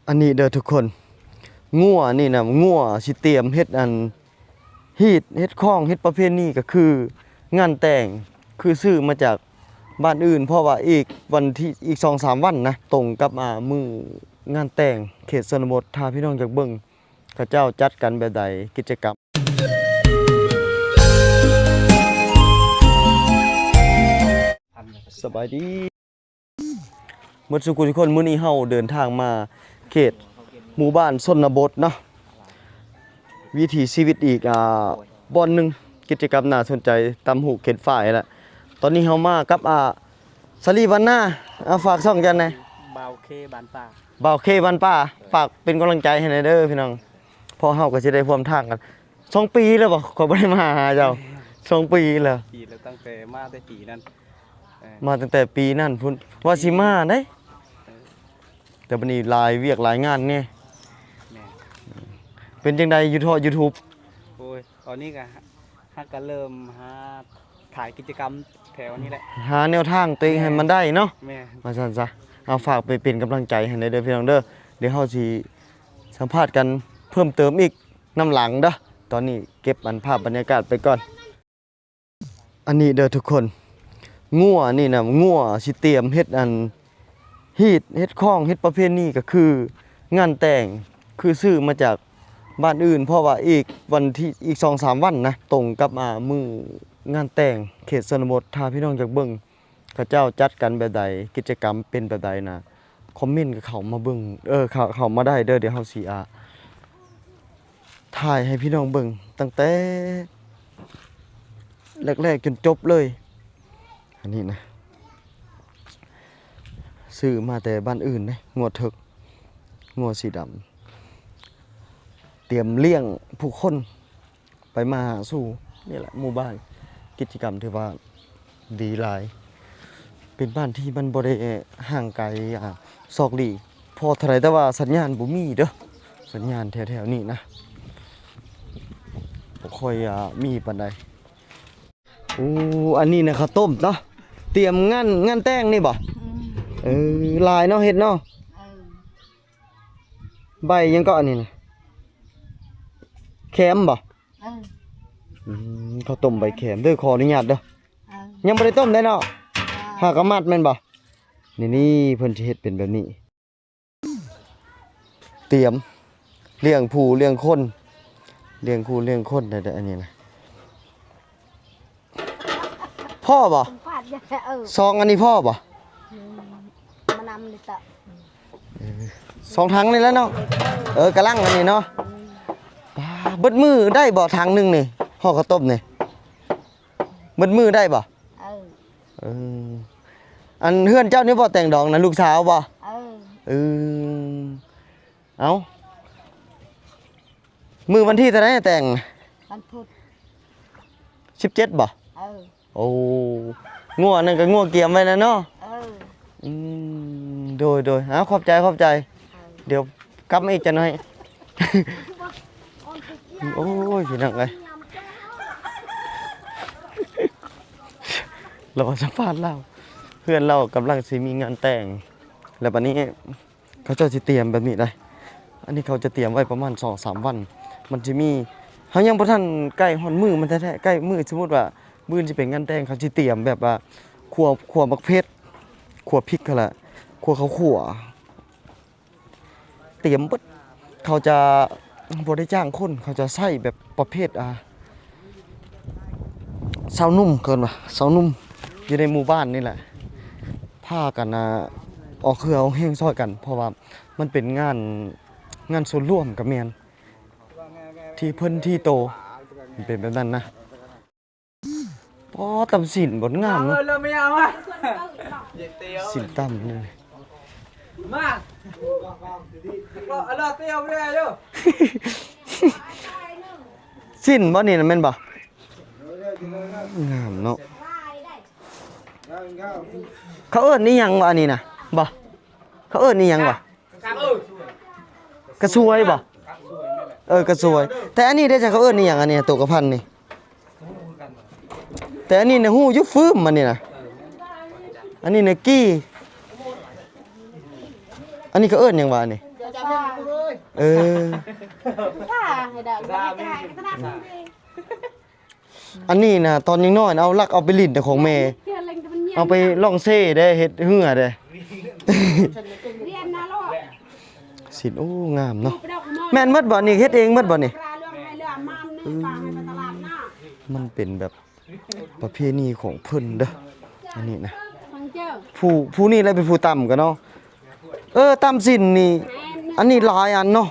ອັນນີ້ເດີທຸກຄົນ ງົວນີ້ນະ ງົວຊິຕຽມເຮັດອັນ ຮີດ ເຮັດຄອງ ເຮັດປະເພນີ ກໍຄືງານແຕ່ງ ຄືຊື້ມາຈາກບ້ານອື່ນ ເພາະວ່າອີກວັນທີ ອີກສອງສາມວັນນະ ຕົງກັບ ອ່າ ມື້ງານແຕ່ງເຂດຊົນນະບົດ. ຖ້າພີ່ນ້ອງຢາກເບິ່ງ ເຂົາເຈົ້າຈັດກັນແບບໃດ ກິດຈະກຳ. ສະບາຍດີ ໝົດສູ່ຜູ້ທຸກຄົນ, ມື້ນີ້ເຮົາເດີນທາງມາເຂດໝູ່ບ້ານຊົນນະບົດເນາະ, ວິຖີຊີວິດອີກ ອ່າ ບ່ອນໜຶ່ງ ກິດຈະກຳໜ້າສົນໃຈ ຕຳຫູກເຂັນຝ້າຍແຫຼະ. ຕອນນີ້ເຮົາມາກັບ ອ່າ ສາລີວັນນາ. ອ່າ ຝາກຊ່ອງຈັນແດ່. ບ່າວເຄບ້ານປ່າ ບ່າວເຄບ້ານປ່າ. ເອີ ຝາກເປັນກຳລັງໃຈໃຫ້ແດ່ເດີພີ່ນ້ອງ, ເພາະເຮົາກໍຊິໄດ້ຮ່ວມທາງກັນ. ສອງປີແລ້ວບໍ່? ຂ້ອຍບໍ່ໄດ້ມາຫາເຈົ້າ ສອງປີແລ້ວ. ປີແລ້ວ ຕັ້ງແຕ່ ມາແຕ່ປີນັ້ນ. ເອີ ມາຕັ້ງແຕ່ປີນັ້ນພຸ້ນ ວ່າຊິມາເດ້. ເອີ ແຕ່ບັດນີ້ຫຼາຍວຽກຫຼາຍງານແດ່. ແມ່ນ. ເປັນຈັ່ງໃດ ຢູທູບ ຢູທູບ? ໂອ້ຍ ຕອນນີ້ກໍ ຫາກໍເລີ່ມຫາຖ່າຍກິດຈະກຳແຖວນີ້ແຫຼະ, ຫາແນວທາງຕົວເອງໃຫ້ມັນໄດ້ເນາະ. ແມ່ນ. ວ່າຊັ້ນຊະ. ເອົາ ຝາກໄປເປັນກຳລັງໃຈໃຫ້ແດ່ເດີພີ່ນ້ອງເດີ. ດຽວເຮົາຊິສຳພາດກັນເພີ່ມເຕີມອີກນຳຫຼັງເດີ. ຕອນນີ້ເກັບອັນພາບບັນຍາກາດໄປກ່ອນ. ອັນນີ້ເດີທຸກຄົນ ງົວນີ້ນະ ງົວຊິຕຽມເຮັດອັນ ຮີດ ເຮັດຄອງ ເຮັດປະເພນີ ກໍຄືງານແຕ່ງ ຄືຊື້ມາຈາກບ້ານອື່ນ ເພາະວ່າອີກວັນທີ ອີກສອງສາມວັນນະ ຕົງກັບ ອ່າ ມື້ງານແຕ່ງເຂດຊົນນະບົດ. ຖ້າພີ່ນ້ອງຢາກເບິ່ງ ເຂົາເຈົ້າຈັດກັນແບບໃດ ກິດຈະກຳເປັນແບບໃດນະ ຄອມເມັນກໍເຂົ້າມາເບິ່ງ ເອີ ເຂົ້າ ເຂົ້າມາໄດ້ເດີ. ດຽວເຮົາຊິ ອ່າ ຖ່າຍໃຫ້ພີ່ນ້ອງເບິ່ງຕັ້ງແຕ່ແລກໆຈົນຈົບເລີຍ. ອັນນີ້ນະ ຊື້ມາແຕ່ບ້ານອື່ນເດ້ ງົວເຖິກ ງົວສີດຳ ຕຽມລ້ຽງຜູ້ຄົນ ໄປມາຫາສູ່ນີ້ແຫຼະ ໝູ່ບ້ານ ກິດຈະກຳຖືວ່າດີຫຼາຍ. ເປັນບ້ານທີ່ມັນບໍ່ໄດ້ຫ່າງໄກ ອ່າ ຊອກຫຼີກພໍເທົ່າໃດ, ແຕ່ວ່າສັນຍານບໍ່ມີເດີ, ສັນຍານແຖວໆນີ້ນະ ບໍ່ຄ່ອຍ ອ່າ ມີປານໃດ. ໂອ້ ອັນນີ້ນະ ເຂົ້າຕົ້ມເນາະ, ຕຽມງານ ງານແຕ່ງນີ້ບໍ່? ອືມ ເອີ ຫຼາຍເນາະ ເຮັດເນາະ. ເອີ ໃບຫຍັງເກາະອັນນີ້ນະ? ແຄມບໍ່? ເອີ ອືມ ເຂົ້າຕົ້ມໃບແຄມເດີ. ຂໍອະນຸຍາດເດີ. ເອີ ຍັງບໍ່ໄດ້ຕົ້ມໄດ້ເນາະ. ເອີ ຫາກະມັດແມ່ນບໍ່? ນີ້ ນີ້ເພິ່ນຊິເຮັດເປັນແບບນີ້ ຕຽມລ້ຽງຜູ້ລ້ຽງຄົນ ລ້ຽງຜູ້ລ້ຽງຄົນໄດ້ ອັນນີ້ນະ. ພໍບໍ່? ເອີ ສອງອັນນີ້ພໍບໍ່? ອືມ ມານຳນີ້ຕະ ເອີ ສອງຖັງນີ້ແຫຼະເນາະ. ເອີ ກຳລັງອັນນີ້ເນາະ. ອືມ ປາ ເບິດມື້ໄດ້ບໍ່ຖັງໜຶ່ງນີ້ ຫໍ່ເຂົ້າຕົ້ມນີ້? ເບິດມື້ໄດ້ບໍ່? ເອີ ເອີ ອັນເຮືອນເຈົ້ານີ້ບໍ່ແຕ່ງດອງນະ ລູກສາວບໍ່? ເອີ ເອີ ເອົ້າ ມື້ວັນທີເທົ່າໃດແຕ່ງ? ວັນພຸດ ສິບເຈັດບໍ່? ເອີ ໂອ້ ງົວນັ້ນກໍງົວກຽມໄວ້ນະເນາະ. ເອີ ອືມ ໂດຍໆ ເອົາ ຂອບໃຈ ຂອບໃຈ. ເອີ ດຽວກັບມາອີກຈັກໜ້ອຍ. ໂອ້ຍ ພີ່ນ້ອງເອີຍ ລາວມາສຳພາດລາວ ເພື່ອນລາວກຳລັງຊິມີງານແຕ່ງ ແລ້ວບັດນີ້ ເຂົາເຈົ້າຊິຕຽມແບບນີ້ໄດ໋. ອັນນີ້ເຂົາຈະຕຽມໄວ້ປະມານສອງສາມວັນ ມັນຊິມີ ເຮົາຍັງບໍ່ທັນໃກ້ຮອດມື້ມັນແທ້ໆ ໃກ້ມື້ ສົມມຸດວ່າມື້ອື່ນຊິເປັນງານແຕ່ງ ເຂົາຊິຕຽມແບບວ່າຂົ້ວ ຂົ້ວໝາກເຜັດ ຂົ້ວພິກຫັ້ນແຫຼະ ຂົ້ວເຂົ້າຂົ້ວ ຕຽມເບິດ. ເຂົາຈະບໍ່ໄດ້ຈ້າງຄົນ ເຂົາຈະໃຊ້ແບບປະເພດ ອ່າ ຊາວໜຸ່ມ ເອີ້ນວ່າຊາວໜຸ່ມ ຢູ່ໃນໝູ່ບ້ານນີ້ແຫຼະ ພາກັນ ອ່າ ອອກເຫື່ອອອກແຮງຊ່ອຍກັນ ເພາະວ່າມັນເປັນງານ ງານສ່ວນລວມກໍແມ່ນ ທີ່ເພິ່ນທີ່ໂຕ ມັນເປັນແບບນັ້ນນະ. ປໍ ຕຳຊີ້ນບໍ່ງາມເນາະ ເອີ ເລີ່ມໄມ່ເອົາມາ ຊີ້ນຕຳນີ້ ມາ ເອົາເອົາເຕີມໄດ້ເດີ. ຊີ້ນບໍ່ນີ້ນະ ແມ່ນບໍ່? ງາມເນາະ. ເຂົາເອີ້ນອີ່ຫຍັງວະອັນນີ້ນະ ບໍ່? ເຂົາເອີ້ນອີ່ຫຍັງວະ? ກະຊວຍບໍ່? ເອີ ກະຊວຍ. ແຕ່ອັນນີ້ເດ້ ເຂົາເອີ້ນອີ່ຫຍັງ? ອັນນີ້ໂຕກະພັນນີ້ ແຕ່ອັນນີ້ນະຮູ້ຢູ່ ຟືມ ອັນນີ້ນະ ອັນນີ້ນະກີ້ ອັນນີ້ເຂົາເອີ້ນຫຍັງວະ? ອັນນີ້ ເຂົາຈະ ເອີ ຖ້າໃຫ້ດາວ ຖ້າໃຫ້ກະຕະໜັດເດ້. ອັນນີ້ນະ ຕອນຍັງນ້ອຍນະ ເອົາລັກເອົາໄປຫຼິ້ນແຕ່ຂອງແມ່ ເອົາໄປລ່ອງເຊເດ້ ເຮັດເຮືອເດ້. ສິນ ໂອ້ ງາມເນາະ. ແມ່ນໝົດບໍ່ນີ້? ເຮັດເອງໝົດບໍ່ນີ້? ມັນເປັນແບບປະເພນີຂອງເພິ່ນເດີ ອັນນີ້ນະ. ຜູ້ ຜູ້ນີ້ແຫຼະເປັນຜູ້ຕຳກະເນາະ. ເອີ ຕຳສິນນີ້ ອັນນີ້ຫຼາຍອັນເນາະ.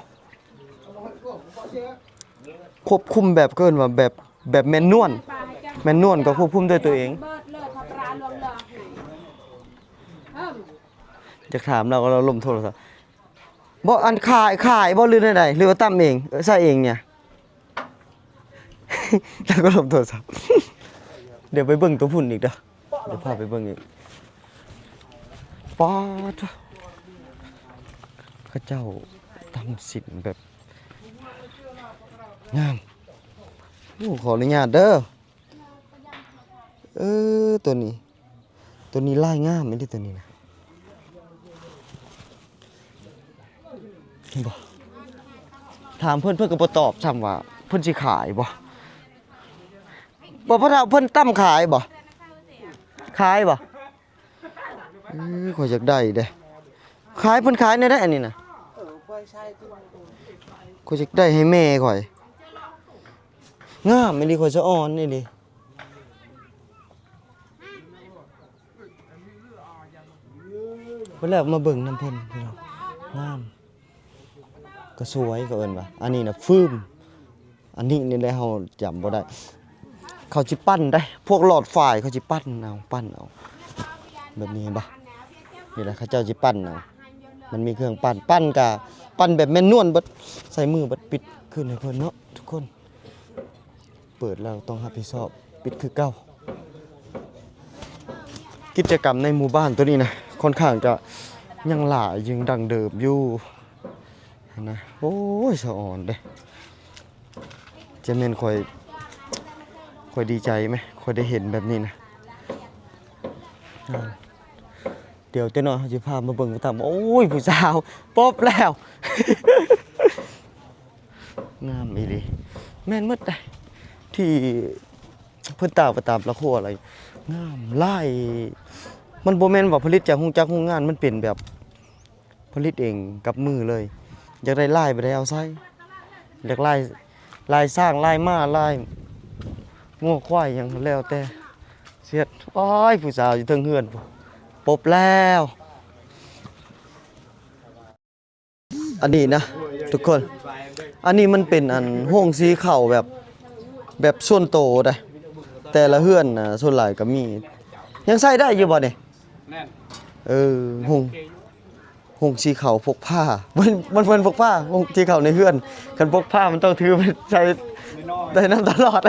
ຄວບຄຸມແບບ ເອີ້ນວ່າແບບ ແບບແມນນວນ ແມນນວນກໍຄວບຄຸມດ້ວຍຕົວເອງ. ຢາກຖາມລາວ ລາວລົມໂທລະສັບບໍ່? ອັນຂາຍ ຂາຍບໍ່ ຫຼືແນວໃດ ຫຼືວ່າຕຳເອງ ເອີ ໃສ່ເອງເນຍ? ລາວກໍລົມໂທລະສັບ. ດຽວໄປເບິ່ງໂຕພຸ້ນອີກເດີ. ດຽວພາໄປເບິ່ງອີກ. ປາດ ເຂົາເຈົ້າຕຳສິນແບບງາມ. ໂອ້ ຂໍອະນຸຍາດເດີ. ເອີ ໂຕນີ້ ໂຕນີ້ລາຍງາມອີ່ຫຼີ ໂຕນີ້ນະ. ເຫັນບໍ່? ຖາມເພິ່ນ ເພິ່ນກໍບໍ່ຕອບຊ້ຳວ່າເພິ່ນຊິຂາຍບໍ່. ບໍ່ ພໍ່ເຖົ້າ ເພິ່ນຕຳຂາຍບໍ່? ຂາຍບໍ່? ເອີ ຂ້ອຍຢາກໄດ້ເດ້. ຂາຍ ເພິ່ນຂາຍແນວໃດອັນນີ້ນະ? ຂ້ອຍຢາກໄດ້ໃຫ້ແມ່ຂ້ອຍ. ງາມອີ່ຫຼີ ຂ້ອຍສະອອນອີ່ຫຼີ. ພຸ້ນແຫຼະ ມາເບິ່ງນຳເພິ່ນ ພີ່ນ້ອງ. ງາມ ກະສວຍ ເຂົາເອີ້ນວ່າ ອັນນີ້ນະຟືມ. ອັນນີ້ນີ້ແຫຼະ ເຮົາຈຳບໍ່ໄດ້. ເຂົາຊິປັ່ນໄດ໋ ພວກຫຼອດຝ້າຍ ເຂົາຊິປັ່ນເອົາ ປັ່ນເອົາ ແບບນີ້ ເຫັນບໍ່? ນີ້ແຫຼະ ເຂົາເຈົ້າຊິປັ່ນເອົາ. ມັນມີເຄື່ອງປັ່ນ ປັ່ນກະ ປັ່ນແບບແມນນວນເບິດ ໃສ່ມືເບິດ. ປິດຄືນໃຫ້ເພິ່ນເນາະທຸກຄົນ. ເປີດແລ້ວຕ້ອງຮັບຜິດຊອບ ປິດຄືເກົ່າ. ກິດຈະກຳໃນໝູ່ບ້ານໂຕນີ້ນະ ຄ່ອນຂ້າງຈະຍັງຫຼາຍ ຍັງດັ້ງເດີມຢູ່ຫັ້ນນະ. ໂອ້ຍ ສະອອນເດ້. ຈະແມ່ນຂ້ອຍ ຂ້ອຍດີໃຈໄໝ ຂ້ອຍໄດ້ເຫັນແບບນີ້ນະ. ດຽວຈັກໜ້ອຍເຮົາຊິພາມາເບິ່ງຕາມ. ໂອ້ຍ ຜູ້ສາວ ປົບແລ້ວ. ງາມອີ່ຫຼີ ແມ່ນໝົດເດ້ ທີ່ເພິ່ນຕາກໄປຕາມລະຄົວລະ ງາມຫຼາຍ. ມັນບໍ່ແມ່ນວ່າຜະລິດຈາກໂຮງຈັກໂຮງງານ ມັນເປັນແບບຜະລິດເອງກັບມືເລີຍ. ຢາກໄດ້ລາຍແບບໃດເອົາໃສ່ ຢາກລາຍ ລາຍຊ້າງ ລາຍມ້າ ລາຍງົວຄວາຍ ຫຍັງແລ້ວແຕ່. ເສຍດ ໂອ້ຍ ຜູ້ສາວຢູ່ເທິງເຮືອນ ປົບແລ້ວ. ອັນນີ້ນະທຸກຄົນ ອັນນີ້ມັນເປັນອັນໂຮງສີເຂົ້າແບບ ແບບສ່ວນໂຕໄດ໋. ແຕ່ລະເຮືອນນະ ສ່ວນຫຼາຍກະມີ. ຍັງໃຊ້ໄດ້ຢູ່ບໍ່ນີ້? ແມ່ນ ເອີ ໂຮງ ໂຮງສີເຂົ້າພົກພາ. ມັນ ມັນ ມັນເປັນພົກພາ ໂຮງສີເຂົ້າໃນເຮືອນ. ຄັນພົກພາມັນຕ້ອງຖືໄປໃສ່ ໄດ້ນຳຕະຫຼອດ.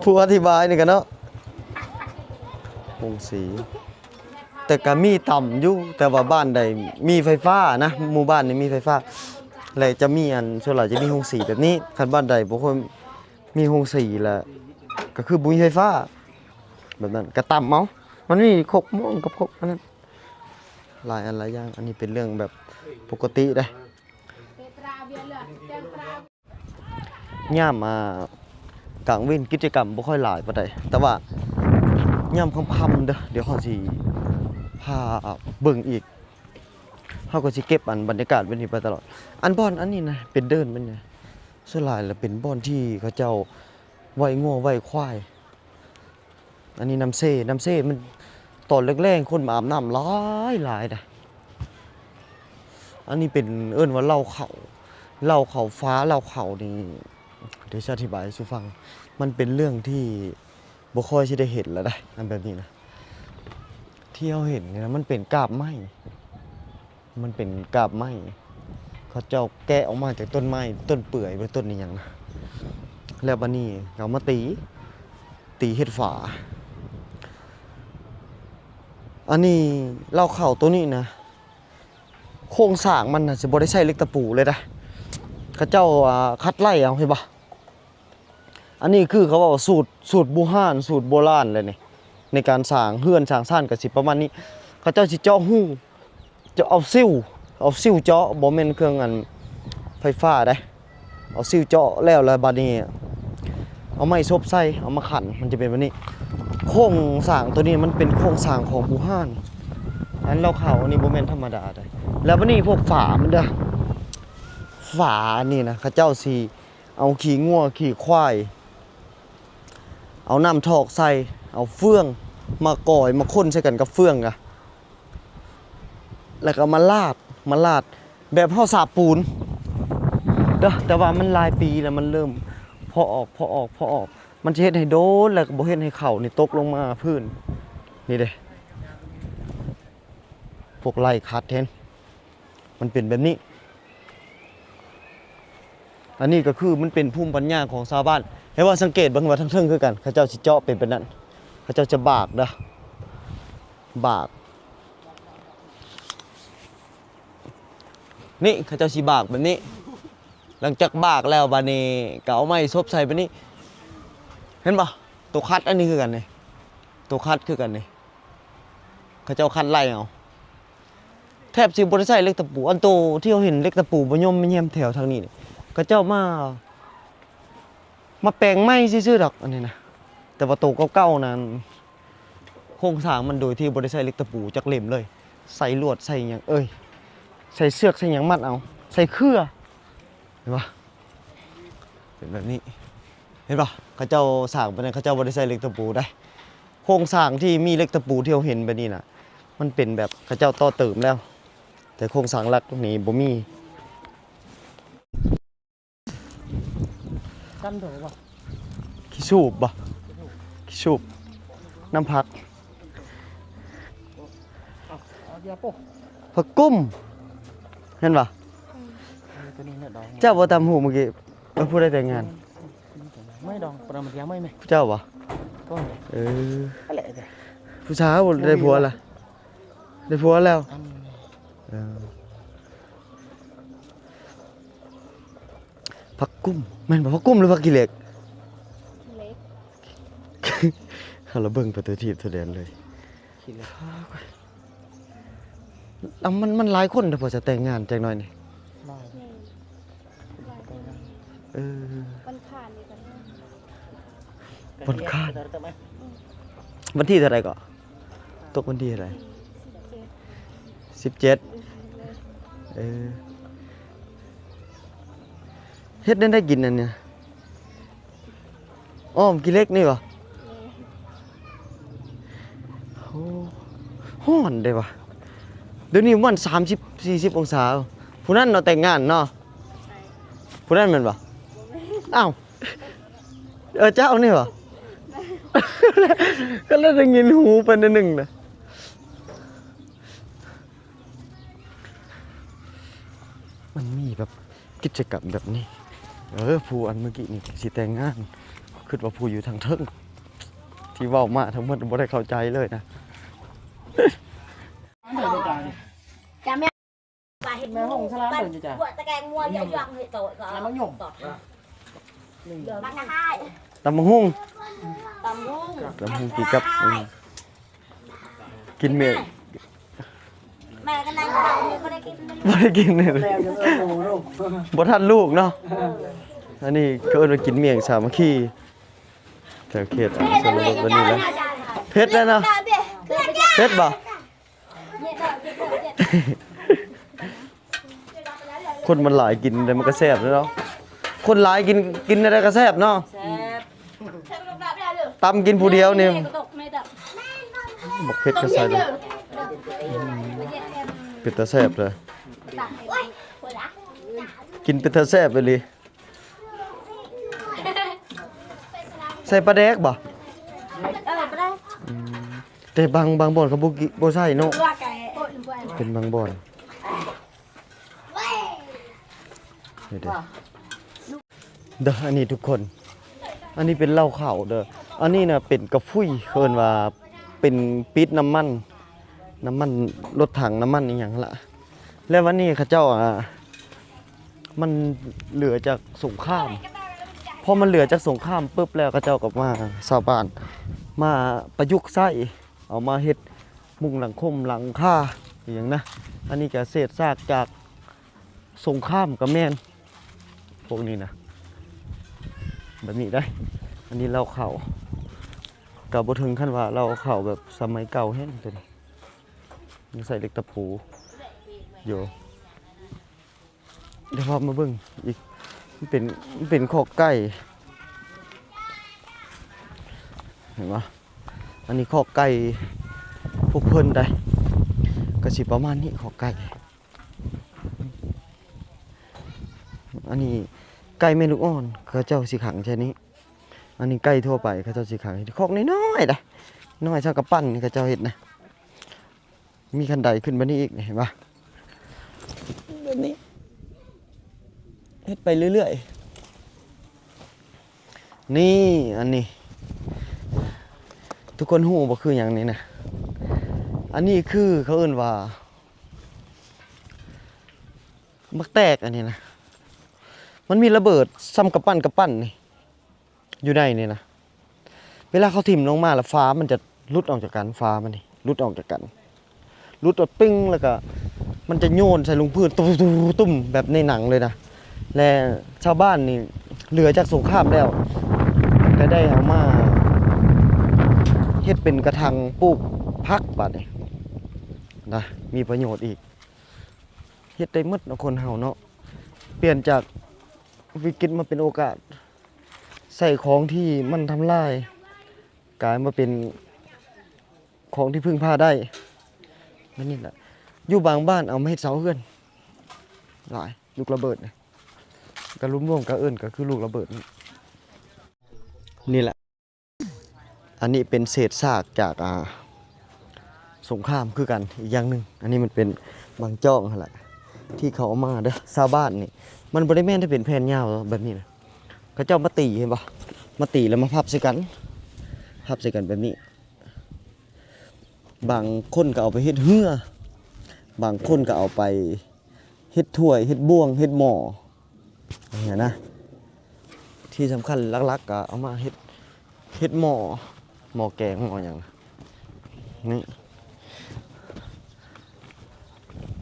ຜູ້ອະທິບາຍນີ້ກະເນາະ ໂຮງສີ. ແຕ່ກະມີຕ່ຳຢູ່ ແຕ່ວ່າບ້ານໃດມີໄຟຟ້ານະ ໝູ່ບ້ານນີ້ມີໄຟຟ້າ ແລະຈະມີອັນ ສ່ວນຫຼາຍຈະມີໂຮງສີແບບນີ້. ຄັນບ້ານໃດບໍ່ຄ່ອຍມີໂຮງສີລະ ກະຄືບໍ່ມີໄຟຟ້າ ແບບນັ້ນກະຕ່ຳເອົາ. ມັນມີຄົກມ່ວງກັບຄົກອັນນັ້ນ ຫຼາຍອັນຫຼາຍຢ່າງ. ອັນນີ້ເປັນເລື່ອງແບບປົກກະຕິເດ້. ຍາມ ອ່າ ກາງເວັນກິດຈະກຳບໍ່ຄ່ອຍຫຼາຍປານໃດ ແຕ່ວ່າຍາມຄ່ຳໆເດີ ດຽວເຮົາຊິພາເບິ່ງອີກ. ເຮົາກໍຊິເກັບອັນບັນຍາກາດແບບນີ້ໄປຕະຫຼອດ. ອັນບ່ອນອັນນີ້ນະ ເປັນເດີ່ນແມ່ນຫຍັງ? ສ່ວນຫຼາຍລະເປັນບ່ອນທີ່ເຂົາເຈົ້າໄວ້ງົວໄວ້ຄວາຍ. ອັນນີ້ນ້ຳເຊ ນ້ຳເຊມັນຕອນແລງໆ ຄົນມາອາບນ້ຳຫຼາຍໆ ດະ. ອັນນີ້ເປັນເອີ້ນວ່າເລົ້າເຂົ້າ ເລົ້າເຂົ້າຟ້າ ເລົ້າເຂົ້ານີ້ ດຽວຊິອະທິບາຍສູ່ຟັງ. ມັນເປັນເລື່ອງທີ່ບໍ່ຄ່ອຍຊິໄດ້ເຫັນລະໄດ໋ ອັນແບບນີ້ນະ. ທີ່ເຮົາເຫັນນີ້ນະ ມັນເປັນກາບໄມ້ ມັນເປັນກາບໄມ້ ເຂົາເຈົ້າແກະອອກມາຈາກຕົ້ນໄມ້ ຕົ້ນເປື່ອຍ ຫຼືຕົ້ນອີ່ຫຍັງນະ ແລ້ວບາດນີ້ເອົາມາຕີ ຕີເຮັດຝາ. ອັນນີ້ເລົ້າເຂົ້າໂຕນີ້ນະ ໂຄງສ້າງມັນນະ ຊິບໍ່ໄດ້ໃຊ້ເຫຼັກຕະປູເລີຍນະ ເຂົາເຈົ້າ ອ່າ ຂັດໄລ່ເອົາ ເຫັນບໍ່? ອັນນີ້ຄືເຂົາເວົ້າສູດ ສູດບູຮານ ສູດໂບລານແຫຼະນີ້ ໃນການສ້າງເຮືອນສ້າງຊານກະຊິປະມານນີ້. ເຂົາເຈົ້າຊິເຈາະຮູ ຈະເອົາຊິວ ເອົາຊິວເຈາະ ບໍ່ແມ່ນເຄື່ອງອັນໄຟຟ້າເດ້. ເອົາຊິວເຈາະແລ້ວ ແລ້ວບາດນີ້ເອົາໄມ້ສົບໃສ່ ເອົາມາຂັນ ມັນຈະເປັນແບບນີ້. ໂຄງສ້າງໂຕນີ້ມັນເປັນໂຄງສ້າງຂອງບູຮານ ອັນເລົ່າເຂົ້າອັນນີ້ບໍ່ແມ່ນທຳມະດາເດ້. ແລ້ວບາດນີ້ພວກຝາມັນເດີ ຝາອັນນີ້ນະ ເຂົາເຈົ້າຊິເອົາຂີ້ງົວຂີ້ຄວາຍ ເອົານ້ຳຖອກໃສ່ ເອົາເຟືອງມາກ່ອຍ ມາຄົນໃສ່ກັນກັບເຟືອງກະ ແລ້ວກໍມາລາດ ມາລາດແບບເຮົາສາບປູນເດີ. ແຕ່ວ່າມັນຫຼາຍປີແລ້ວ ມັນເລີ່ມເພາະອອກ ເພາະອອກ ເພາະອອກ ມັນຈະເຮັດໃຫ້ໂດນ ແລ້ວກໍບໍ່ເຮັດໃຫ້ເຂົ້ານີ້ຕົກລົງມາພື້ນ. ນີ້ເດ້ ພວກໄລ່ຂັດເຫັນ ມັນເປັນແບບນີ້. ອັນນີ້ກໍຄືມັນເປັນພູມປັນຍາຂອງຊາວບ້ານ. ໃຫ້ວ່າສັງເກດເບິ່ງວ່າທາງເທິງຄືກັນ ເຂົາເຈົ້າຊິເຈາະເປັນແບບນັ້ນ ເຂົາເຈົ້າຈະບາກເດີ ບາກ ນີ້ເຂົາເຈົ້າຊິບາກແບບນີ້. ຫຼັງຈາກບາກແລ້ວ ບາດນີ້ກໍເອົາໄມ້ສົບໃສ່ແບບນີ້ ເຫັນບໍ່? ໂຕຂັດອັນນີ້ຄືກັນນີ້ ໂຕຂັດຄືກັນນີ້ ເຂົາເຈົ້າຂັດໄລ່ເອົາ ແທບຊິບໍ່ໄດ້ໃຊ້ເຫຼັກຕະປູ. ອັນໂຕທີ່ເຮົາເຫັນເຫຼັກຕະປູບໍ່ຍ່ອມແມ່ນແຮມແຖວທາງນີ້ນີ້ ເຂົາເຈົ້າມາ ມາແປງໃໝ່ຊື່ໆດອກ ອັນນີ້ນະ. ແຕ່ວ່າໂຕເກົ່າໆນັ້ນ ໂຄງສ້າງມັນໂດຍທີ່ບໍ່ໄດ້ໃຊ້ເຫຼັກຕະປູຈັກເຫຼັ້ມເລີຍ ໃສ່ລວດໃສ່ຫຍັງເອີຍ ໃສ່ເຊືອກໃສ່ຫຍັງມັດເອົາ ໃສ່ເຄືອ ເຫັນບໍ່? ເປັນແບບນີ້ ເຫັນບໍ່? ເຂົາເຈົ້າສ້າງປານນັ້ນ ເຂົາເຈົ້າບໍ່ໄດ້ໃຊ້ເຫຼັກຕະປູໃດ. ໂຄງສ້າງທີ່ມີເຫຼັກຕະປູທີ່ເຮົາເຫັນແບບນີ້ນະ ມັນເປັນແບບເຂົາເຈົ້າຕໍ່ເຕີມແລ້ວ ແຕ່ໂຄງສ້າງຫຼັກນີ້ບໍ່ມີ. ກັນໂດບໍ່? ຂີ້ສູບບໍ່? ຂີ້ສູບ ນ້ຳຜັກ ເອົາ ເອົາເບຍໂປ້ ຜັກກຸ້ມ ເຫັນບໍ່? ເອີ ໂຕນີ້ເນາະດອງ ເຈົ້າບໍ່ຕຳຫູກມື້ກີ້ ເອີ ຜູ້ໃດແຕ່ງງານ? ໄມ່ດອງ ປະມາດຽວໄມ່ແມ່ ເຈົ້າບໍ່? ກໍ ເອີ ອັນແຫຼະ ຜູ້ສາວໄດ້ຜົວລະ? ໄດ້ຜົວແລ້ວ ອັນ ເອີ ຜັກກຸ້ມ ແມ່ນບໍ່? ຜັກກຸ້ມ ຫຼື ຜັກຂີ້ເຫຼັກ? ຂີ້ເຫຼັກ ເຮົາລະເບິ່ງໄປຕົວທີບຕົວແດນເລີຍ ຂີ້ເຫຼັກ ເອົາ ມັນ ມັນຫຼາຍຄົນເດ້ ພໍຈະແຕ່ງງານຈັກໜ້ອຍນີ້ ຫຼາຍ ແມ່ນ ຫຼາຍຄົນ ເອີ ວັນຄານນີ້ກໍມີ ວັນຄານ ອືມ ວັນທີເທົ່າໃດເກາະ? ຕົກວັນທີເທົ່າໃດ? ສິບເຈັດ ສິບເຈັດ ເອີ ເຮັດແນວໃດກິນອັນນີ້? ອ້ອມຂີ້ເຫຼັກນີ້ຫວາ? ແມ່ນ ໂອ້ ຮ້ອນເດ້ຫວາ? ດຽວນີ້ປະມານສາມສິບ ສີ່ສິບອົງສາ. ຜູ້ນັ້ນເນາະ ແຕ່ງງານເນາະ ຜູ້ນັ້ນແມ່ນບໍ່? ບໍ່ແມ່ນ ອ້າວ ເອີ ເຈົ້ານີ້ຫວາ? ກໍເລີຍໄດ້ຍິນຫູໄປໜ້ອຍໜຶ່ງນະ. ມັນມີແບບກິດຈະກຳແບບນີ້ ເອີ ຜູ້ອັນເມື່ອກີ້ນີ້ຊິແຕ່ງງານ ຄິດວ່າຜູ້ຢູ່ທາງເທິງ ທີ່ເວົ້າມາທັງໝົດບໍ່ໄດ້ເຂົ້າໃຈເລີຍນະ. ຈະແມ່ນວ່າເຮັດ ແມ່ຫ້ອງສະຫຼາມເບິ່ງຢູ່ຈ້ະ ບວດຕະແກງງົວເຍາະໆເຮັດໂຕກໍ ຕຳບັກຫຍົງ ບັກກະຫາຍ ຕຳບັກຫຸ່ງ ຕຳຫຸ່ງ ຕຳຫຸ່ງກິນກັບ ອືມ ກິນເມກ ແມ່ກໍນັ່ງເຂົ້ານີ້ບໍ່ໄດ້ກິນ ບໍ່ໄດ້ກິນເລີຍ ບໍ່ທັນລູກເນາະ. ອັນນີ້ເຂົາເອີ້ນວ່າກິນໝ້ຽງສາມັກຄີ ແຖວເຂດຊົນນະບົດບັດນີ້ແຫຼະ. ເຜັດແລ້ວເນາະ ເຜັດບໍ່? ຄົນມັນຫຼາຍກິນແນວໃດມັນກໍແຊບເນາະ ຄົນຫຼາຍກິນ ກິນແນວໃດກໍແຊບເນາະ ແຊບ ຕຳກິນຜູ້ດຽວນີ້ ບັກເຜັດກໍໃສ່ເລີຍ ເປັນຕາແຊບເລີຍ ກິນເປັນຕາແຊບອີ່ຫຼີ. ໃສ່ປາແດກບໍ່? ເອີ ປາແດກ ອືມ ແຕ່ບາງ ບາງບ່ອນເຂົາບໍ່ກິ ບໍ່ໃສ່ເນາະ ເປັນບາງບ່ອນ ນີ້ເດ້ ເດີ ອັນນີ້ທຸກຄົນ ອັນນີ້ເປັນເຫຼົ້າຂາວເດີ ອັນນີ້ນະເປັນກະຟຸຍ ເອີ້ນວ່າເປັນປິດນ້ຳມັນ ນ້ຳມັນລົດຖັງ ນ້ຳມັນອີ່ຫຍັງຫັ້ນລະ. ແລ້ວວັນນີ້ເຂົາເຈົ້າ ອ່າ ມັນເຫຼືອຈາກສົງຄາມ ພໍມັນເຫຼືອຈາກສົງຄາມປຶບແລ້ວ ເຂົາເຈົ້າກໍມາ ຊາວບ້ານມາປະຍຸກໃຊ້ ເອົາມາເຮັດມຸງຫຼັງຄົມຫຼັງຄາ ອີ່ຫຍັງນະ ອັນນີ້ກະເສດຊາກຈາກສົງຄາມກະແມ່ນ ພວກນີ້ນະ ແບບນີ້ໄດ໋. ອັນນີ້ເລົ້າເຂົ້າ ກະບໍ່ເຖິງຂັ້ນວ່າເລົ້າເຂົ້າແບບສະໄໝເກົ່າແຮງ ໂຕນີ້ຍັງໃຊ້ເຫຼັກຕະປູຢູ່. ດຽວພາມາເບິ່ງອີກ ມັນເປັນ ມັນເປັນຄອກໄກ່ ເຫັນບໍ່? ອັນນີ້ຄອກໄກ່ພວກເພິ່ນໄດ໋ ກະຊິປະມານນີ້ ຄອກໄກ່. ອັນນີ້ໄກ່ແມ່ລູກອ່ອນ ເຂົາເຈົ້າຊິຂັງໃສ່ນີ້. ອັນນີ້ໄກ່ທົ່ວໄປ ເຂົາເຈົ້າຊິຂັງ ຄອກນ້ອຍໆໄດ໋ ນ້ອຍສ່ຳກຳປັ້ນ ເຂົາເຈົ້າເຮັດນະ. ມີຂັ້ນໄດຂຶ້ນມານີ້ອີກ ເຫັນປະ? ແບບນີ້ ເຮັດໄປເລື້ອຍໆ. ນີ້ ອັນນີ້ ທຸກຄົນຮູ້ບໍ່ ຄືຫຍັງນີ້ນະ? ອັນນີ້ຄືເຂົາເອີ້ນວ່າ ໝາກແຕກ ອັນນີ້ນະ. ມັນມີລະເບີດສ່ຳກຳປັ້ນ ກຳປັ້ນນີ້ ຢູ່ໃນນີ້ນະ. ເວລາເຂົາຖິ້ມລົງມາລະ ຝາມັນຈະຫຼຸດອອກຈາກກັນ ຝາມັນນີ້ຫຼຸດອອກຈາກກັນ ຫຼຸດອອກປຶ້ງ ແລ້ວກະມັນຈະໂຍນໃສ່ລົງພື້ນ ຕຸ້ມໆໆ ແບບໃນໜັງເລີຍນະ. ແລະຊາວບ້ານນີ້ເຫຼືອຈາກສົງຄາມແລ້ວ ກະໄດ້ເອົາມາເຮັດເປັນກະຖາງປູກຜັກ ບາດນີ້ນະ ມີປະໂຫຍດອີກ. ເຮັດໄດ້ໝົດເນາະ ຄົນເຮົາເນາະ ປ່ຽນຈາກວິກິດມາເປັນໂອກາດ ໃຊ້ຂອງທີ່ມັນທຳລາຍ ກາຍມາເປັນຂອງທີ່ເພິ່ງພາໄດ້. ແມ່ນນີ້ແຫຼະ ຢູ່ບາງບ້ານເອົາມາເຮັດເສົາເຮືອນຫຼາຍ ລູກລະເບີດນະ ກະລວມໆ ກະເອີ້ນກະຄືລູກລະເບີດນີ້ ນີ້ແຫຼະ. ອັນນີ້ເປັນເສດຊາກຈາກ ອ່າ ສົງຄາມຄືກັນອີກຢ່າງໜຶ່ງ. ອັນນີ້ມັນເປັນບາງຈອກຫັ້ນແຫຼະ ທີ່ເຂົາເອົາມາເດີ ຊາວບ້ານນີ້. ມັນບໍ່ໄດ້ແມ່ນແຕ່ເປັນແຜ່ນຍາວແບບນີ້ນະ ເຂົາເຈົ້າມາຕີ ເຫັນບໍ່? ມາຕີແລ້ວມາພັບໃສ່ກັນ ພັບໃສ່ກັນແບບນີ້. ບາງຄົນກະເອົາໄປເຮັດເຮືອ ບາງຄົນກະເອົາໄປ ເຮັດຖ້ວຍ ເຮັດບ່ວງ ເຮັດໝໍ້ ຈັ່ງຊີ້ນະ. ທີ່ສຳຄັນຫຼັກໆກະເອົາມາເຮັດ ເຮັດໝໍ້ ໝໍ້ແກງ ໝໍ້ຫຍັງນີ້.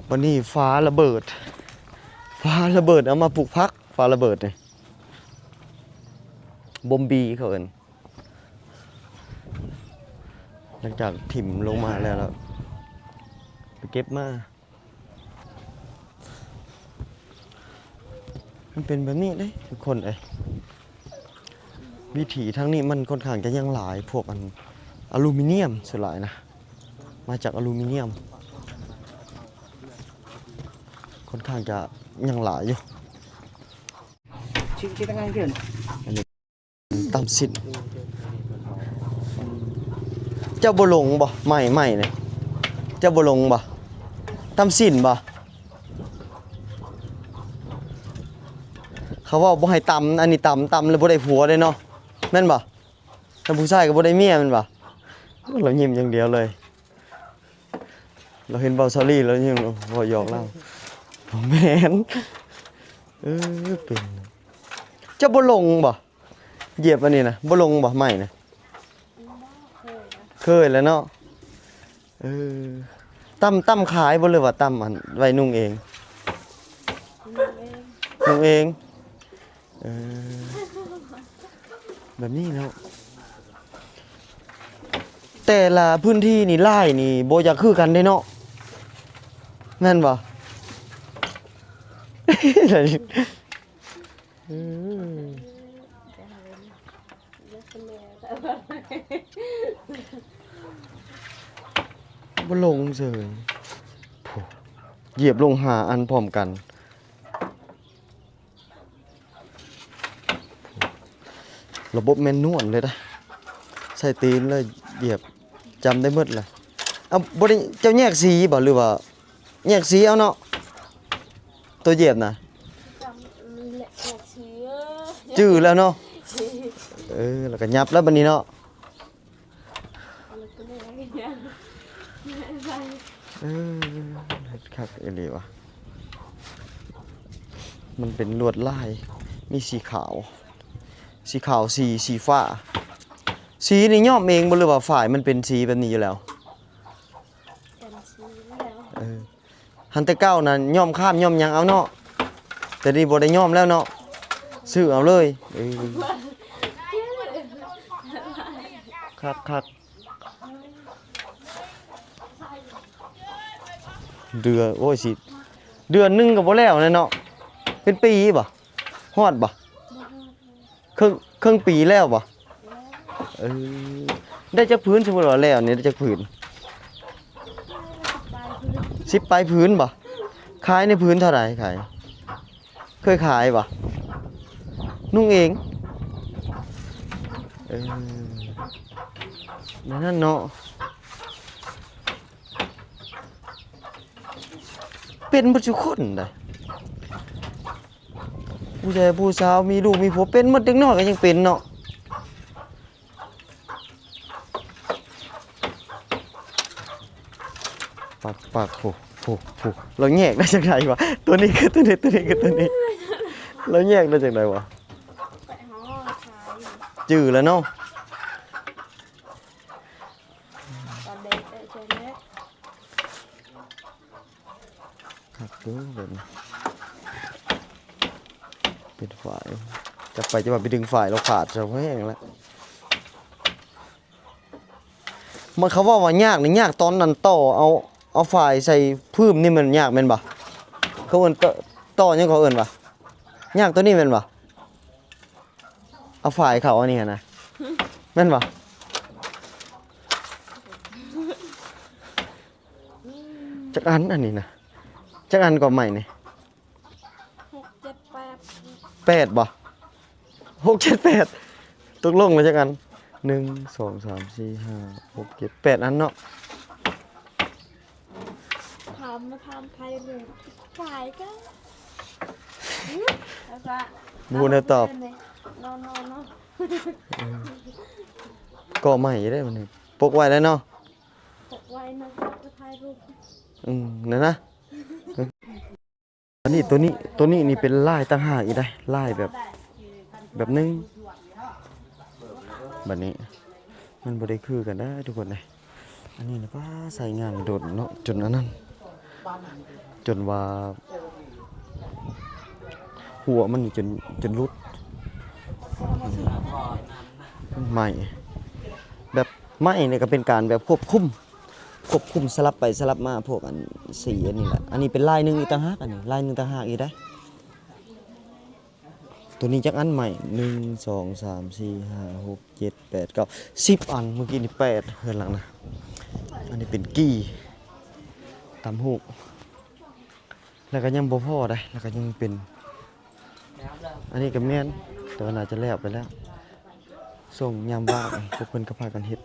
ບາດນີ້ຝາລະເບີດ ຝາລະເບີດເອົາມາປູກຜັກ ຝາລະເບີດນີ້ ບົມບີເຂົາເອີ້ນ. ຫຼັງຈາກຖິ້ມລົງມາແລ້ວ ແລ້ວໄປເກັບມາ ມັນເປັນແບບນີ້ເດ້ທຸກຄົນເອີຍ. ວິຖີທາງນີ້ມັນຂ້ອນຂ້າງຈະຍັງຫຼາຍ ພວກອັນອາລູມີນຽມສ່ວນຫຼາຍນະ ມາຈາກອາລູມີນຽມ ຂ້ອນຂ້າງຈະຍັງຫຼາຍຢູ່. ຕຳຊິ້ນ ເຈົ້າບໍ່ຫຼົງບໍ່? ໄມ້ ໄມ້ນີ້ ເຈົ້າບໍ່ຫຼົງບໍ່? ຕຳຊິ້ນບໍ່? ເຂົາເວົ້າບໍ່ໃຫ້ຕຳ ອັນນີ້ຕຳ ຕຳແລ້ວບໍ່ໄດ້ຜົວເດ້ເນາະ ແມ່ນບໍ່? ແລ້ວຜູ້ຊາຍກໍບໍ່ໄດ້ເມຍແມ່ນບໍ່? ລາວຍິ້ມຢ່າງດຽວເລີຍ. ລາວເຫັນເບົາຊາລີ ລາວຍັງເວົ້າຫຍອກລາວ. ບໍ່ແມ່ນ ເອີ ເປັນ ເຈົ້າບໍ່ຫຼົງບໍ່? ຢຽບອັນນີ້ນະ ບໍ່ຫຼົງບໍ່? ໄມ້ນະ ເຄີຍແລ້ວເນາະ. ເອີ ຕຳ ຕຳຂາຍບໍ່ ຫຼືວ່າຕຳອັນໄວ້ນຸ່ງເອງ? ນຸ່ງເອງ ນຸ່ງເອງ. ເອີ ແບບນີ້ເນາະ ແຕ່ລະພື້ນທີ່ນີ້ລາຍນີ້ບໍ່ຢາກຄືກັນເດ້ເນາະ ແມ່ນບໍ່? ເອີ ບໍ່ລົງເສີຍ ໂອ້ ຢຽບລົງຫ້າອັນພ້ອມກັນ. ລະບົບແມນນວນເລີຍນະ ໃຊ້ຕີນເລີຍ ຢຽບ ຈຳໄດ້ໝົດລະ. ເອົາ ບໍ່ໄດ້ ເຈົ້າແຍກສີບໍ່ ຫຼືວ່າ ແຍກສີເອົາເນາະ ໂຕຢຽບນະ? ຈຳ ແຍກສີ ຈື່ແລ້ວເນາະ. ເອີ ແລ້ວກໍຫຍັບແລ້ວບັດນີ້ເນາະ. ເອີ ເຮັດຄັກອີ່ຫຼີວະ ມັນເປັນລວດລາຍ ມີສີຂາວ ສີຂາວ ສີ ສີຟ້າ. ສີນີ້ຍ້ອມເອງບໍ່ ຫຼືວ່າຝ້າຍມັນເປັນສີແບບນີ້ຢູ່ແລ້ວ? ເປັນສີຢູ່ແລ້ວ. ເອີ ຄັນແຕ່ເກົ່ານັ້ນຍ້ອມຂ້າມຍ້ອມຫຍັງເອົາເນາະ ແຕ່ນີ້ບໍ່ໄດ້ຍ້ອມແລ້ວເນາະ ຊື້ເອົາເລີຍ. ເອີ ຄັກໆ ເດືອນ ໂອ້ຍ ຊິເດືອນໜຶ່ງກໍບໍ່ແລ້ວແຫຼະເນາະ ເປັນປີບໍ່? ຮອດບໍ່? ເຄິ່ງ ເຄິ່ງປີແລ້ວບໍ່? ເອີ ໄດ້ຈັກຜືນ? ສົມມຸດວ່າແລ້ວນີ້ໄດ້ຈັກຜືນ? ສິບປາຍຜືນບໍ່? ຂາຍໃນຜືນເທົ່າໃດ? ຂາຍ ເຄີຍຂາຍບໍ່? ນຸ່ງເອງ. ເອີ ແນວນັ້ນເນາະ ເປັນເບິດທຸກຄົນໃດ໋. ຜູ້ຊາຍ ຜູ້ສາວ ມີລູກມີຜົວ ເປັນໝົດ ເດັກນ້ອຍກໍຍັງເປັນເນາະ. ປັກໆ ໂອ້ ໂອ້ ໂອ້ ລາວແຍກໄດ້ຈັ່ງໃດວະ? ຕົວນີ້ຄືຕົວນີ້ ຕົວນີ້ຄືຕົວນີ້ ລາວແຍກໄດ້ຈັ່ງໃດວະ? ຈື່ແລ້ວເນາະ. ຄັກເດີແບບນີ້ ເປັນຝ້າຍ ຈັບໄປຈັບມາໄປດຶງຝ້າຍລາວຂາດຊະ ແຮງແລ້ວ. ມັນ ເຂົາເວົ້າວ່າຍາກນີ້ ຍາກຕອນນັ້ນຕໍ່ເອົາ ເອົາຝ້າຍໃສ່ຜືມນີ້ ມັນຍາກແມ່ນບໍ່? ເຂົາເອີ້ນຕໍ່ ຕໍ່ຫຍັງ ເຂົາເອີ້ນວ່າ ຍາກຕົວນີ້ແມ່ນບໍ່? ເອົາຝ້າຍເຂົ້າອັນນີ້ຫັ້ນນະ ແມ່ນບໍ່? ຈັກອັນອັນນີ້ນະ ຈັກອັນກໍໄມ້ນີ້? ຫົກ ເຈັດ ແປດ ແປດບໍ່? ຫົກ ເຈັດ ແປດ ຕົກລົງແລ້ວຈັກອັນ? ໜຶ່ງ ສອງ ສາມ ສີ່ ຫ້າ ຫົກ ເຈັດ ແປດ ອັນເນາະ. ຖາມມາຖາມໄທເລີຍ ຂາຍກໍ ແລ້ວກໍ ບໍ່ຮູ້ແນວຕອບ ນອນໆໆ ເກາະໄມ້ຢູ່ເດ້ມັນນີ້ ປົກໄວ້ແລ້ວເນາະ ປົກໄວ້ນະ ກໍຖ່າຍຮູບ ອືມ ນັ້ນນະ. ອັນນີ້ ຕົວນີ້ ຕົວນີ້ນີ້ເປັນລາຍຕ່າງຫາກອີກໄດ໋ ລາຍແບບ ແບບໜຶ່ງ ບັດນີ້ມັນບໍ່ໄດ້ຄືກັນເດີທຸກຄົນເອີຍ. ອັນນີ້ນະ ປ້າ ໃຊ້ງານດົນເນາະ ຈົນອັນນັ້ນ ຈົນວ່າຫົວມັນນີ້ ຈົນ ຈົນຫຼຸດ ໄມ້ ແບບໄມ້ນີ້ກໍເປັນການແບບຄວບຄຸມ ຄວບຄຸມສະຫຼັບໄປສະຫຼັບມາ ພວກອັນສີອັນນີ້ແຫຼະ. ອັນນີ້ເປັນລາຍໜຶ່ງອີກຕ່າງຫາກ ອັນນີ້ລາຍໜຶ່ງຕ່າງຫາກອີກໄດ໋. ໂຕນີ້ຈັກອັນ? ໄມ້ ໜຶ່ງ ສອງ ສາມ ສີ່ ຫ້າ ຫົກ ເຈັດ ແປດ ເກົ້າ ສິບ ອັນ. ເມື່ອກີ້ນີ້ ແປດ ເຮືອນຫຼັງນະ. ອັນນີ້ເປັນກີ່ ຕຳຫູກ ແລ້ວກໍຍັງບໍ່ພໍໄດ໋ ແລ້ວກໍຍັງເປັນ ອັນນີ້ກໍແມ່ນ ແຕ່ວ່າໜ້າຈະແລ້ວໄປແລ້ວ. ຊ່ວງຍາມວ່າງ ພວກເພິ່ນກໍພາກັນເຮັດ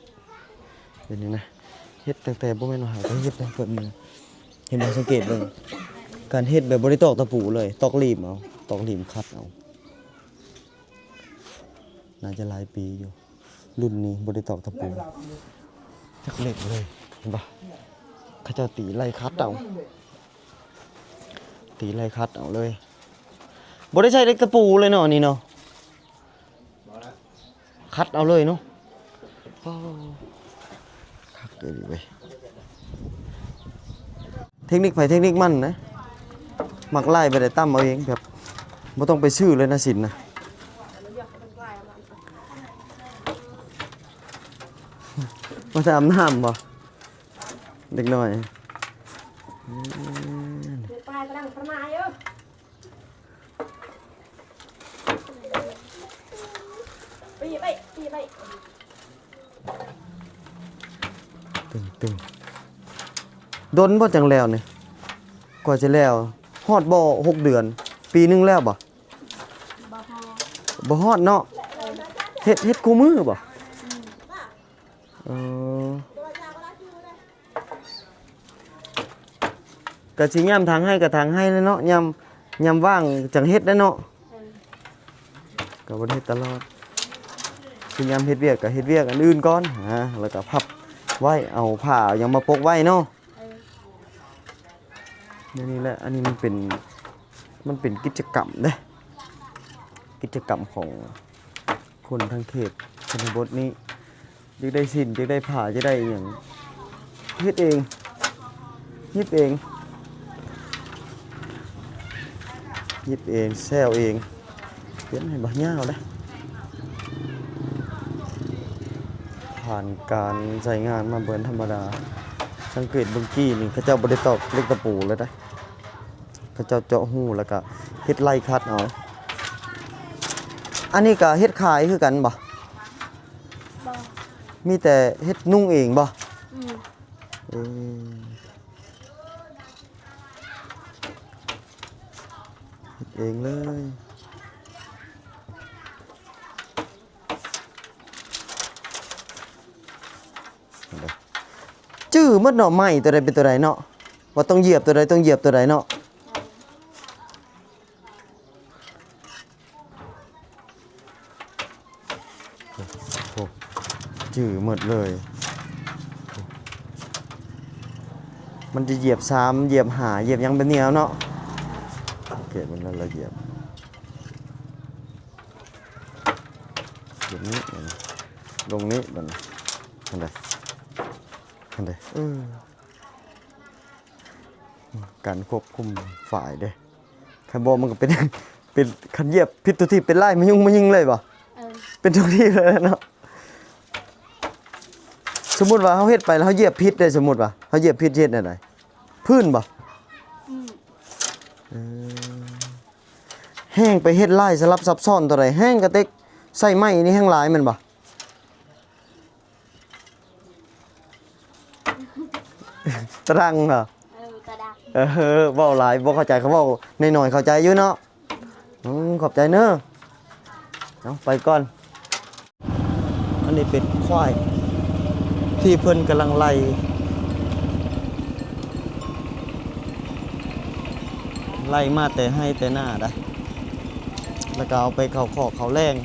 ແບບນີ້ນະ. ເຮັດຕັ້ງແຕ່ ບໍ່ແມ່ນວ່າຫາກໍເຮັດໄດ້ເບິດມື້. ເຫັນບໍ່? ສັງເກດເບິ່ງ ການເຮັດແບບບໍ່ໄດ້ຕອກຕະປູເລີຍ ຕອກຫຼີມເອົາ ຕອກຫຼີມຂັດເອົາ. ໜ້າຈະຫຼາຍປີຢູ່. ລຸ້ນນີ້ບໍ່ໄດ້ຕອກຕະປູ ຈັກເຫຼັກເລີຍ ເຫັນບໍ່? ເຂົາເຈົ້າຕີໄລ່ຂັດເອົາ ຕີໄລ່ຂັດເອົາເລີຍ. ບໍ່ໄດ້ໃຊ້ເຫຼັກຕະປູເລີຍເນາະ ອັນນີ້ເນາະ. ຂັດເອົາເລີຍເນາະ. ໂອ້ ຄັກອີ່ຫຼີເວີຍ. ເທັກນິກໃຜເທັກນິກມັນນະ. ມັກຫຼາຍໄປໄດ້ຕຳເອົາເອງ ແບບບໍ່ຕ້ອງໄປຊື້ເລີຍນະ ສິນນະ. ມາແຕ່ອາບນ້ຳບໍ່ ເດັກນ້ອຍ? ອືມ. ຕຶງໆ ດົນບໍ່ຈັ່ງແລ້ວນີ້? ກວ່າຈະແລ້ວ ຮອດບໍ່ ຫົກເດືອນ ປີໜຶ່ງແລ້ວບໍ່? ບໍ່ຮອດ ບໍ່ຮອດເນາະ. ເອີ ເຮັດ ເຮັດຄູ່ມື້ບໍ່? ອືມ. ເອີ ກໍຊິຍາມທາງໄຮ່ກໍທາງໄຮ່ແຫຼະເນາະ ຍາມ ຍາມວ່າງຈັ່ງເຮັດແຫຼະເນາະ. ເອີ ກໍບໍ່ໄດ້ເຮັດຕະຫຼອດ ຄືຍາມເຮັດວຽກກໍເຮັດວຽກອັນອື່ນກ່ອນນະ ແລ້ວກໍພັບໄວ້ ເອົາຜ້າເອົາຫຍັງມາປົກໄວ້ເນາະ. ເອີ ແນວນີ້ແຫຼະ ອັນນີ້ມັນເປັນ ມັນເປັນກິດຈະກຳເດ້ ກິດຈະກຳຂອງຄົນທາງເຂດຊົນນະບົດນີ້. ຢາກໄດ້ສິນ ຢາກໄດ້ຜ້າ ຢາກໄດ້ອີ່ຫຍັງ ເຮັດເອງ ຫຍິບເອງ. ຫຍິບເອງ ແຊວເອງ ປ່ຽນໃຫ້ບໍ່ຍາວເດ້. ຜ່ານການໃຊ້ງານມາບໍ່ທຳມະດາ. ສັງເກດເບິ່ງກີ້ນີ້ ເຂົາເຈົ້າບໍ່ໄດ້ຕອກເຫຼັກຕະປູເລີຍເດ້. ເຂົາເຈົ້າເຈາະຮູແລ້ວກະເຮັດໄລ່ຂັດເອົາ. ອັນນີ້ກະເຮັດຂາຍຄືກັນບໍ່? ບໍ່ ມີແຕ່ເຮັດນຸ່ງເອງບໍ່? ອືມ ເອີ ເຮັດເອງເລີຍ. ຈື່ໝົດເນາະ ໄມ້ຕົວໃດເປັນຕົວໃດເນາະ ວ່າຕ້ອງຢຽບຕົວໃດ ຕ້ອງຢຽບຕົວໃດເນາະ. ໂອ້ ຈື່ໝົດເລີຍ. ມັນຈະຢຽບສາມ ຢຽບຫ້າ ຢຽບຫຍັງແບບນີ້ເອົາເນາະ. ໂອເຄ ມັນລະຢຽບ ຢຽບນີ້ ລົງນີ້ບັດນີ້. ຫັ້ນເດ້ ຫັ້ນເດ້ ເອີ ການຄວບຄຸມຝ້າຍເດ້. ຄັນບໍ່ມັນກໍເປັນ ເປັນ ຄັນຢຽບຜິດທຸກທີເປັນລາຍມະຍຸງມະຍິງເລີຍບໍ່? ເອີ ເປັນທຸກທີເລີຍເນາະ. ສົມມຸດວ່າເຮົາເຮັດໄປແລ້ວເຮົາຢຽບຜິດເດ້ ສົມມຸດວ່າເຮົາຢຽບຜິດຊິເຮັດແນວໃດ? ພື້ນບໍ່? ອືມ ເອີ ແຮ່ງໄປເຮັດລາຍສະຫຼັບຊັບຊ້ອນເທົ່າໃດ ແຮ່ງກະເຕັກໃສ່ໄມ້ນີ້ແຮ່ງຫຼາຍແມ່ນບໍ່? ຕະດັງເນາະ. ເອີ ຕະດັງ. ເອີ ເວົ້າຫຼາຍບໍ່ເຂົ້າໃຈ ເຂົາເວົ້າໜ້ອຍໆເຂົ້າໃຈຢູ່ເນາະ. ອືມ ຂອບໃຈເນີ. ເອົາ ໄປກ່ອນ. ອັນນີ້ເປັນຄວາຍທີ່ເພິ່ນກຳລັງໄລ່ ໄລ່ມາແຕ່ໄຮ່ແຕ່ນາໄດ໋ ແລ້ວກໍເອົາໄປເຂົ້າຄອກເຂົ້າແລ້ງ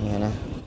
ນີ້ນະ.